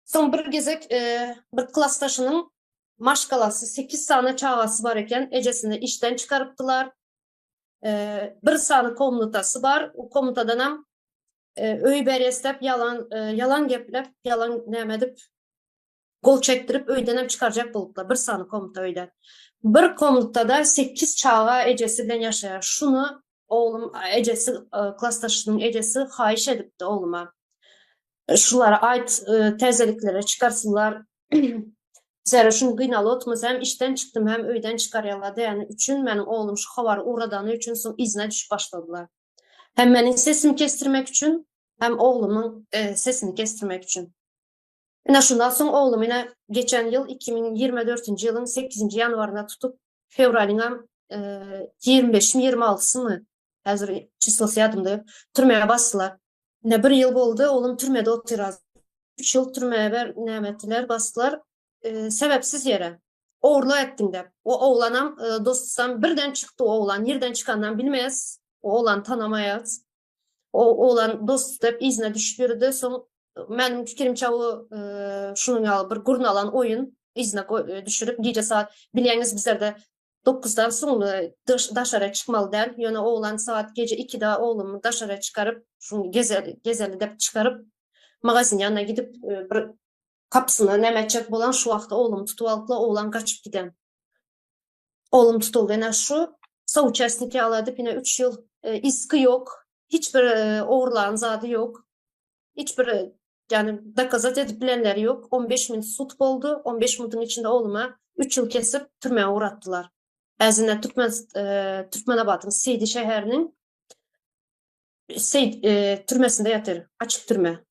Soň bir gezek bir klasdaşynyň maşgalasy sekiz sany çagasy bar eken, ejesini işden çykarypdylar. Bir sany komnatasy bar, o komnatadanam öý berýäs diýip ýalan ýalan gepläp, ýalan näme edip gol çekdirip öýdenem çykarjak bolupdylar bir sany komnata öýden. Bir komnatada sekiz çaga ejesi bilen ýaşaýar. Şuny oglum ejesi klasdaşynyň ejesi haýyş edipdi ogluma. Şulara aýt täzeliklere çykarsynlar. Bizlere şuny gynaly otmaz hem işden çykdym hem öýden çykarýarlar diýeni üçin meniň oglum şu habary ugradany üçin soň yzyna düşüp başladylar. Hem meniň sesimi kesdirmek üçin hem oglumyň sesini kesdirmek üçin. Ine şundan soň oglum ine geçen ýyl 2024-nji ýylyň sekizinji ýanwarynda tutup fewralyňam 25-mi 26-symy häzir çislosy ýadymda ýok türmä basdylar. Ine bir ýyl boldy oglum türmede otyr hazir. Üç ýyl türmä ber näme etdiler basdylar sebäpsiz ýere. Ogurlyk etdiň dep. O oglanam dostusam birden çykdy o oglan nirden çykanynam bilmeýäs. O oglany tanamaýas. O oglan dost dep yzyna düşüp ýöredi. Soň meniň pikirimçe o şunuň ýaly bir gurnalan oýun yzyna düşürip gije saat bilýäňiz bizlerde dokuzdan soň daşara çykmaly däl. Ýöne oglan saat gije ikide oglumy daşara çykaryp şuny gezeli dep çykaryp magazin ýanyna gidip bir gapysyna näme etjek bolan şu wagtda oglumy tutup alyplar oglan gaçyp giden. Oglum tutuldy ine şu souçastnik ýaly edip ine üç ýyl iski ýok hiç bir ogurlan zady ýok hiç bir ýani dokazat edip bilenleri ýok 15 minut sud boldy 15 minutyň içinde ogluma üç ýyl kesip türmä ugratdylar äzine türkmen Türkmenabadyň Seýdi şäheriniň Seýd türmesinde ýatyr açyk türme.